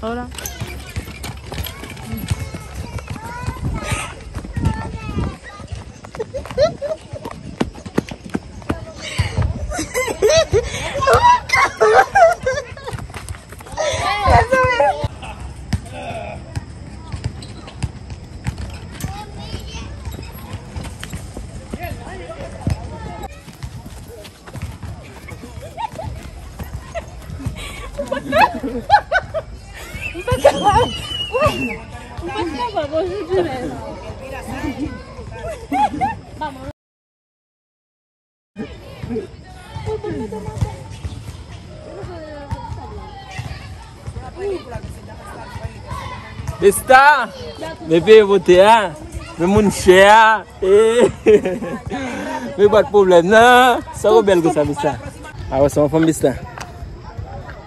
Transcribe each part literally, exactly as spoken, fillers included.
Hola. Besta, men peye vote a, men moun chè a, eh, men pa t pwoblèm nan, sa w bèl konsa, Besta. A wè, se yon fanm, Besta.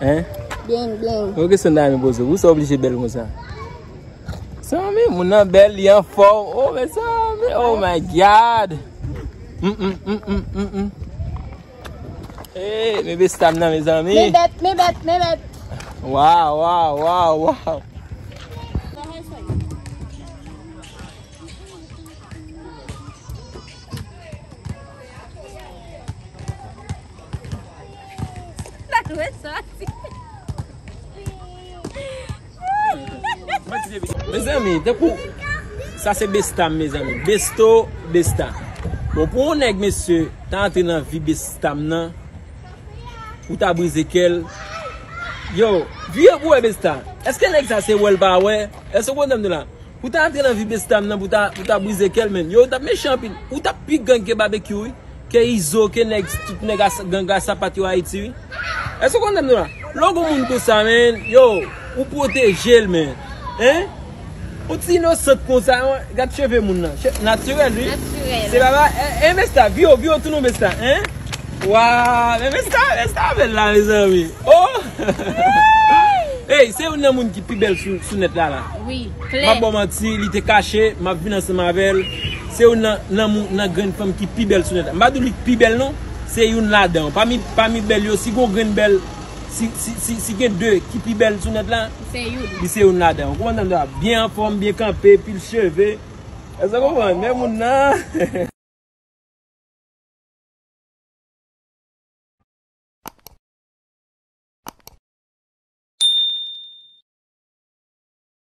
Hein? Byen, byen. Yon kesyon nan men poze, ou sa oblije bèl konsa? Mezanmi, moun nan bèl, li anfòm. Oh, mezanmi, oh my God. Mm, mm, mm, mm, mm, mm. Hey, men Besta m nan, mezanmi. Men bèt, men bèt, men bèt. Waw, waw, waw, waw. Mezanmi, tankou sa se Besta m, mezanmi. Besto, Besta. Bon, pou yon nèg, mesye, ta antre nan vi Besta m nan, ou ta brize kè l. Yo, vire pou wè Besta. Èske nèg sa se wè l pa wè? Èske w konprann m la? Ou ta antre nan vi Besta m nan pou ta, pou ta brize kè l, menn. Yo, ou t ap mechan anpil. Ou t ap pi gang ke Babekyou, wi. Ke Izo, ke nèg, tout nèg a, gang a sapat yo Ayiti, wi. Èske w konprann m la? Lè w gon moun konsa, menn, yo, ou pwoteje l, menn. Hein? Yon ti inosant konsa, gad cheve moun nan. Che-, natirèl, wi. Natirèl. Se pa ba, eh, eh, Besta, vire w, vire w, tounen w, Besta, hein? Waw, men Besta, Besta bèl la, mezanmi. Oh! Hey, se youn nan moun ki pi bèl sou, sou nèt la, la. Wi, klè. M ap ba w manti, li te kache, m ap vin ansanm avè l. Se youn nan, nan moun, nan grenn fanm ki pi bèl sou nèt la. M pa di w li pi bèl, non. Se youn ladan yo. Pami, pami bèl yo, si gon grenn bèl, si, si, si, si gen de ki pi bèl sou nèt la, se youn. Li se youn ladan yo. Ou konprann sa m di w la? Byen anfòm, byen kanpe, pil cheve. Èske w konprann? Men moun nan.